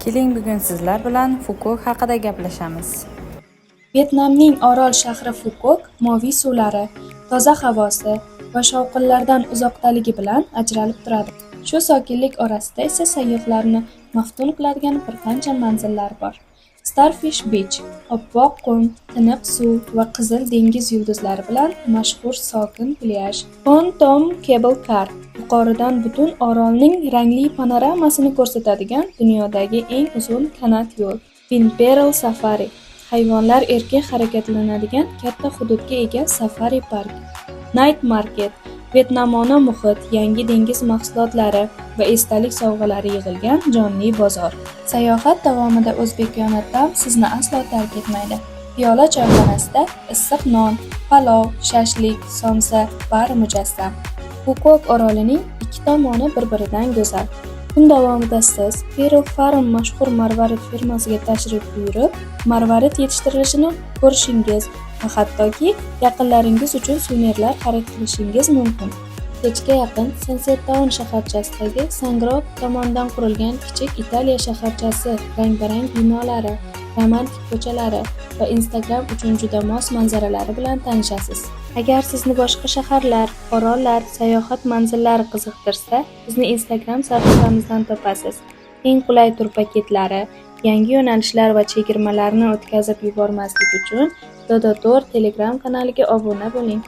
Keling, bugun sizlar bilan Fukok haqida gaplashamiz. Vyetnamning orol shahri Fukok moviy suvlari, toza havosi va shovqinlardan uzoqdaligi bilan ajralib turadi. Shu sokinlik orasida esa sayyohlarni maftun qiladigan bir qancha manzillar bor. Starfish Beach – oppoq qum, tiniq suv va qizil dengiz yulduzlari bilan mashhur sokin plyaj. Kon Tom Cable Car – yuqoridan butun orolning rangli panoramasini ko'rsatadigan dunyodagi eng uzun kanat yo'l. Vinpearl Safari – hayvonlar erkin harakatlanadigan katta hududga ega safari park. Night Market – vyetnamona muhit, yangi dengiz mahsulotlari va esdalik sovg'alari yig'ilgan jonli bozor. Sayohat davomida o'zbekona ta'm sizni aslo tark etmaydi. Piyola choyxonasida issiq non, palov, shashlik, somsa bari mujassam. Fukok orolining ikki tomoni bir-biridan go'zal. Kun davomida siz Pearl Farm mashhur marvarid fermasiga tashrif buyurib, marvarid yetishtirilishini ko'rishingiz va hattoki yaqinlaringiz uchun suvenirlar xarid qilishingiz mumkin. Kechga yaqin Sunset Town shaharchasidagi Sangrok tomonidan qurilgan kichik Italiya shaharchasi rang-barang binolari, romantik ko'chalari va Instagram uchun juda mos manzaralari bilan tanishasiz. Agar sizni boshqa shaharlar, orollar, sayohat manzillari qiziqtirsa, bizni Instagram sahifamizdan topasiz. Eng qulay tur paketlari, yangi yo'nalishlar va chegirmalarni o'tkazib yubormaslik uchun Dodo Tour Telegram kanaliga obuna bo'ling.